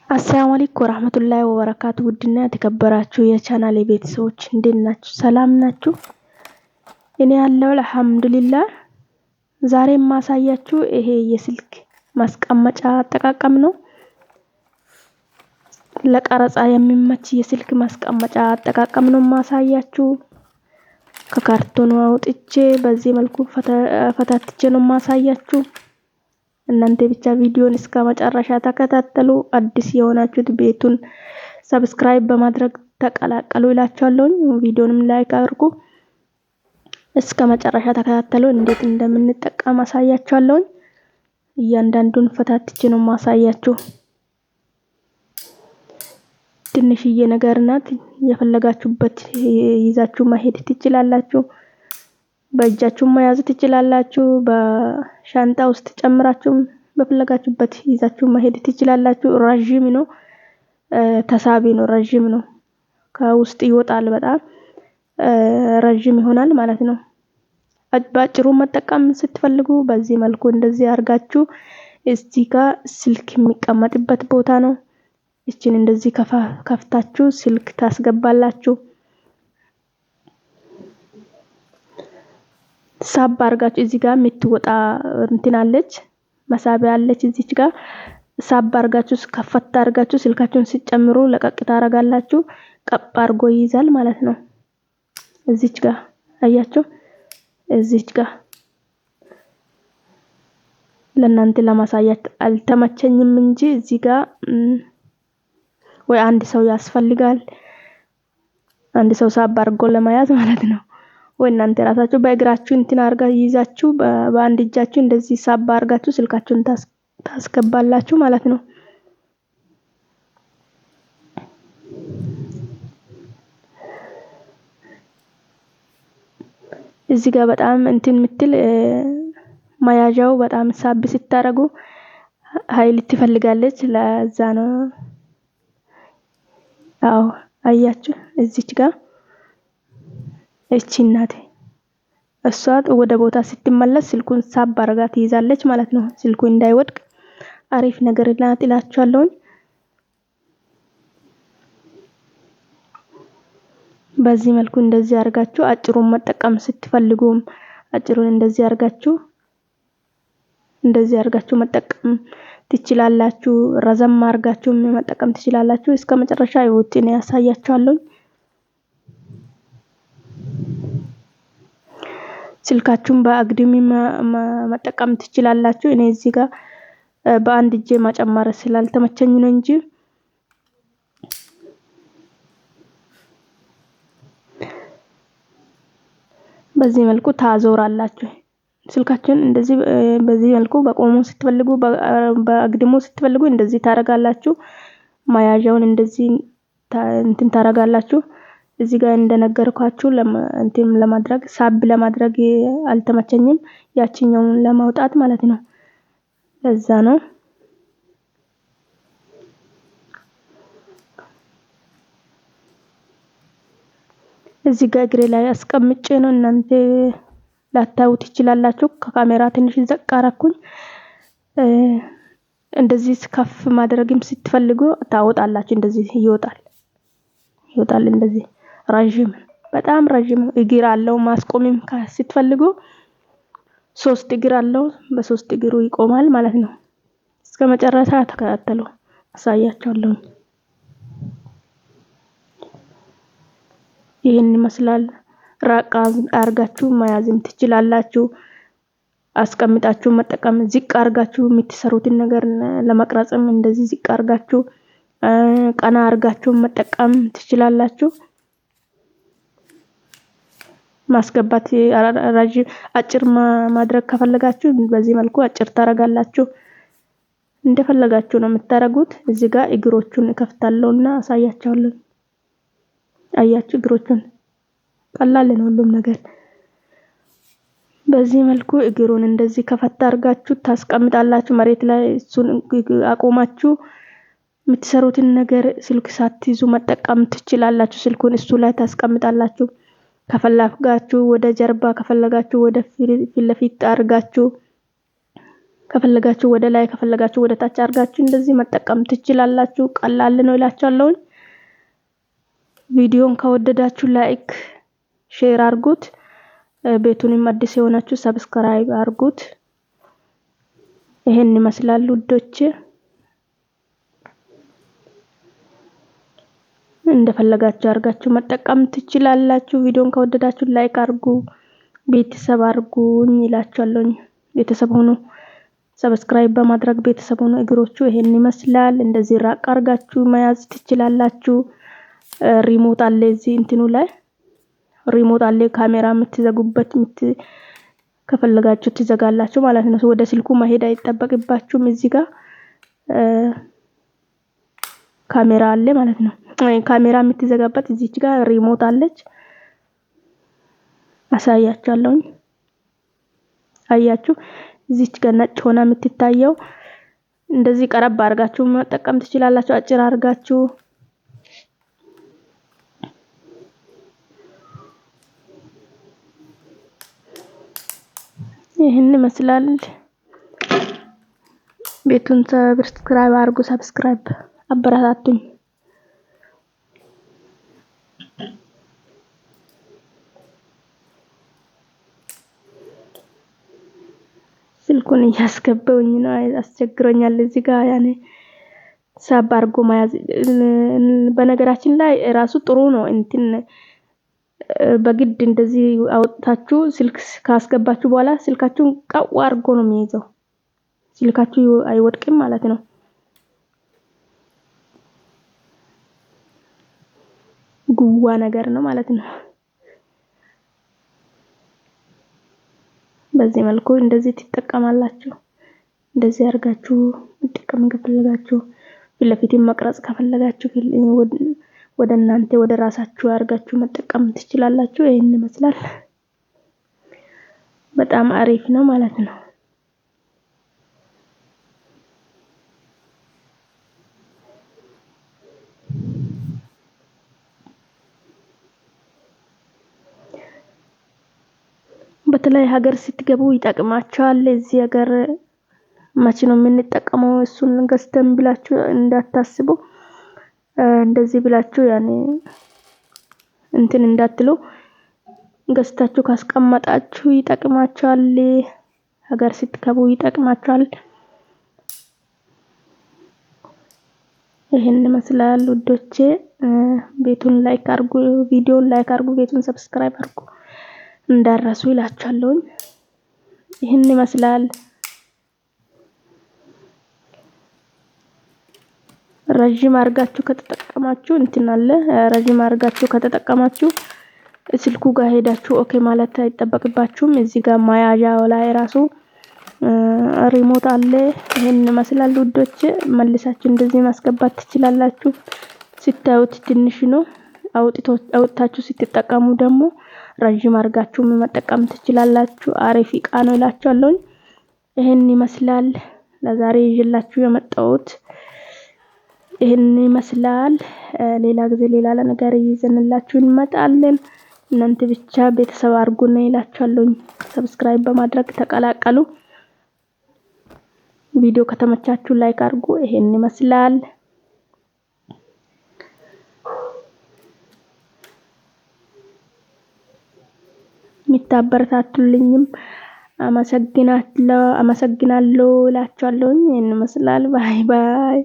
አሰላሙ አለይኩም ወራህመቱላሂ ወበረካቱ። ውድና የተከበራችሁ የቻናሌ ቤተሰቦች እንዴት ናችሁ? ሰላም ናችሁ? እኔ ያለው አልሐምዱሊላህ። ዛሬ የማሳያችሁ ይሄ የስልክ ማስቀመጫ አጠቃቀም ነው። ለቀረጻ የሚመች የስልክ ማስቀመጫ አጠቃቀም ነው ማሳያችሁ። ከካርቶኑ አውጥቼ በዚህ መልኩ ፈታትቼ ነው ማሳያችሁ። እናንተ ብቻ ቪዲዮን እስከ መጨረሻ ተከታተሉ። አዲስ የሆናችሁት ቤቱን subscribe በማድረግ ተቀላቀሉ እላችኋለሁ። ቪዲዮንም like አድርጉ። እስከ መጨረሻ ተከታተሉ። እንዴት እንደምንጠቀም አሳያችኋለሁ። እያንዳንዱን ፈታትቼ ነው ማሳያችሁ። ትንሽዬ ነገር ናት። የፈለጋችሁበት ይዛችሁ መሄድ ትችላላችሁ። በእጃችሁ መያዝ ትችላላችሁ። በሻንጣ ውስጥ ጨምራችሁ በፈለጋችሁበት ይዛችሁ መሄድ ትችላላችሁ። ረዥም ነው፣ ተሳቢ ነው፣ ረዥም ነው። ከውስጥ ይወጣል። በጣም ረዥም ይሆናል ማለት ነው። በአጭሩ መጠቀም ስትፈልጉ በዚህ መልኩ እንደዚህ አድርጋችሁ እዚህ ጋር ስልክ የሚቀመጥበት ቦታ ነው። እችን እንደዚህ ከፍታችሁ ስልክ ታስገባላችሁ። ሳብ አርጋችሁ እዚህ ጋር የምትወጣ እንትን አለች፣ መሳቢያ አለች። እዚች ጋር ሳብ አርጋችሁ ከፈት አርጋችሁ ስልካችሁን ሲጨምሩ ለቀቅ ታረጋላችሁ። ቀብ አርጎ ይይዛል ማለት ነው። እዚች ጋር አያችሁ፣ እዚች ጋር ለእናንተ ለማሳየት አልተመቸኝም እንጂ እዚህ ጋር ወይ አንድ ሰው ያስፈልጋል። አንድ ሰው ሳብ አርጎ ለመያዝ ማለት ነው። ወይ እናንተ ራሳችሁ በእግራችሁ እንትን አርጋ ይዛችሁ በአንድ እጃችሁ እንደዚህ ሳብ አርጋችሁ ስልካችሁን ታስገባላችሁ ማለት ነው። እዚህ ጋር በጣም እንትን ምትል መያዣው በጣም ሳብ ስታረጉ ኃይል ትፈልጋለች። ለዛ ነው። አዎ አያችሁ፣ እዚች ጋር እቺ እናቴ እሷ ወደ ቦታ ስትመለስ ስልኩን ሳብ አርጋ ትይዛለች ማለት ነው። ስልኩ እንዳይወድቅ አሪፍ ነገር ናት እላችኋለሁ። በዚህ መልኩ እንደዚህ አርጋችሁ አጭሩን መጠቀም ስትፈልጉም አጭሩን እንደዚህ አርጋችሁ መጠቀም ትችላላችሁ። ረዘም አርጋችሁ መጠቀም ትችላላችሁ። እስከ መጨረሻ ይወጥን ያሳያችኋለሁ። ስልካችሁን በአግድሚ መጠቀም ትችላላችሁ። እኔ እዚህ ጋር በአንድ እጄ መጨመር ስላልተመቸኝ ነው እንጂ በዚህ መልኩ ታዞራላችሁ። ስልካችሁን እንደዚህ በዚህ መልኩ በቆሙ ስትፈልጉ፣ በአግድሞ ስትፈልጉ እንደዚህ ታረጋላችሁ። መያዣውን እንደዚህ እንትን ታረጋላችሁ። እዚህ ጋር እንደነገርኳችሁ እንትን ለማድረግ ሳብ ለማድረግ አልተመቸኝም፣ ያችኛውን ለማውጣት ማለት ነው። ለዛ ነው። እዚህ ጋር እግሬ ላይ አስቀምጬ ነው፣ እናንተ ላታዩት ትችላላችሁ። ከካሜራ ትንሽ ዘቅ አረኩኝ። እንደዚህ ከፍ ማድረግም ስትፈልጉ ታወጣላችሁ። እንደዚህ ይወጣል ይወጣል። እንደዚህ ረዥም በጣም ረዥም እግር አለው። ማስቆምም ስትፈልጉ ሶስት እግር አለው። በሶስት እግሩ ይቆማል ማለት ነው። እስከ መጨረሻ ተከታተሉ፣ አሳያችኋለሁ። ይህን ይመስላል። ራቅ አርጋችሁ መያዝም ትችላላችሁ። አስቀምጣችሁ መጠቀም፣ ዝቅ አርጋችሁ የምትሰሩትን ነገር ለመቅረጽም እንደዚህ ዝቅ አርጋችሁ ቀና አርጋችሁ መጠቀም ትችላላችሁ። ማስገባት አጭር ማድረግ ከፈለጋችሁ በዚህ መልኩ አጭር ታረጋላችሁ። እንደፈለጋችሁ ነው የምታረጉት። እዚህ ጋር እግሮቹን እከፍታለሁና አሳያችኋለሁ። አያችሁ እግሮቹን ቀላል ነው ሁሉም ነገር። በዚህ መልኩ እግሩን እንደዚህ ከፈታ አርጋችሁ ታስቀምጣላችሁ። መሬት ላይ እሱን አቆማችሁ የምትሰሩትን ነገር ስልክ ሳትይዙ መጠቀም ትችላላችሁ። ስልኩን እሱ ላይ ታስቀምጣላችሁ። ከፈለጋችሁ ወደ ጀርባ፣ ከፈለጋችሁ ወደ ፊት ለፊት አርጋችሁ ከፈለጋችሁ ወደ ላይ ከፈለጋችሁ ወደ ታች አድርጋችሁ እንደዚህ መጠቀም ትችላላችሁ። ቀላል ነው እላችኋለሁ። ቪዲዮን ከወደዳችሁ like፣ share አድርጉት። ቤቱንም አዲስ የሆናችሁ subscribe አድርጉት። ይሄን ይመስላል ውዶች። እንደፈለጋችሁ አድርጋችሁ መጠቀም ትችላላችሁ። ቪዲዮን ከወደዳችሁ like አድርጉ፣ ቤተሰብ አድርጉኝ እላችኋለሁ። ቤተሰብ ሁኑ። subscribe በማድረግ ቤተሰብ ሁኑ። እግሮቹ ይሄን ይመስላል። እንደዚህ ራቅ አድርጋችሁ መያዝ ትችላላችሁ። remote አለ እዚህ እንትኑ ላይ remote አለ። ካሜራ የምትዘጉበት ከፈለጋችሁ ትዘጋላችሁ ማለት ነው። ወደ ስልኩ መሄድ አይጠበቅባችሁም። እዚህ ጋር ካሜራ አለ ማለት ነው። ካሜራ የምትዘጋበት እዚች ጋር remote አለች። አሳያችኋለሁኝ። አያችሁ እዚች ጋር ነጭ ሆና የምትታየው እንደዚህ ቀረብ አድርጋችሁ መጠቀም ትችላላችሁ። አጭር አድርጋችሁ ይህን ይመስላል። ቤቱን subscribe አድርጉ። subscribe አበረታቱኝ። ስልኩን እያስገባውኝ ነው፣ አስቸግሮኛል። እዚህ ጋር ያኔ ሳብ አድርጎ መያዝ በነገራችን ላይ ራሱ ጥሩ ነው። እንትን በግድ እንደዚህ አውጥታችሁ ስልክ ካስገባችሁ በኋላ ስልካችሁን ቀው አድርጎ ነው የሚይዘው። ስልካችሁ አይወድቅም ማለት ነው። ጉዋ ነገር ነው ማለት ነው። በዚህ መልኩ እንደዚህ ትጠቀማላችሁ። እንደዚህ አድርጋችሁ መጠቀም ከፈለጋችሁ ፊት ለፊት መቅረጽ ከፈለጋችሁ ወደ እናንተ ወደ ራሳችሁ አድርጋችሁ መጠቀም ትችላላችሁ። ይሄን ይመስላል። በጣም አሪፍ ነው ማለት ነው። በተለይ ሀገር ስትገቡ ይጠቅማችኋል። እዚህ ሀገር መቼ ነው የምንጠቀመው እሱን ገዝተን ብላችሁ እንዳታስቡ፣ እንደዚህ ብላችሁ ያኔ እንትን እንዳትሉ፣ ገዝታችሁ ካስቀመጣችሁ ይጠቅማችኋል። ሀገር ስትገቡ ይጠቅማችኋል። ይሄን ይመስላል ውዶቼ። ቤቱን like አድርጉ፣ ቪዲዮን like አድርጉ፣ ቤቱን subscribe አድርጉ እንዳረሱ ይላችኋለሁኝ። ይህን ይመስላል። ረዥም አድርጋችሁ ከተጠቀማችሁ እንትን አለ። ረዥም አድርጋችሁ ከተጠቀማችሁ ስልኩ ጋር ሄዳችሁ okay ማለት አይጠበቅባችሁም። እዚህ ጋር መያዣው ላይ ራሱ remote አለ። ይሄን ይመስላል ውዶች። መልሳችሁ እንደዚህ ማስገባት ትችላላችሁ። ስታዩት ትንሽ ነው። አውጥታችሁ ስትጠቀሙ ደግሞ ረዥም አድርጋችሁ መጠቀም ትችላላችሁ። አሪፍ እቃ ነው እላችኋለሁ። ይሄን ይመስላል ለዛሬ ይዤላችሁ የመጣሁት ይሄን ይመስላል። ሌላ ጊዜ ሌላ ነገር ይዘንላችሁ እንመጣለን። እናንተ ብቻ ቤተሰብ አድርጉን እላችኋለሁ። subscribe በማድረግ ተቀላቀሉ። ቪዲዮ ከተመቻችሁ like አድርጉ። ይሄን ይመስላል። የምታበረታቱልኝም አመሰግናለሁ እላችኋለሁ። ይሄን ይመስላል። bye bye።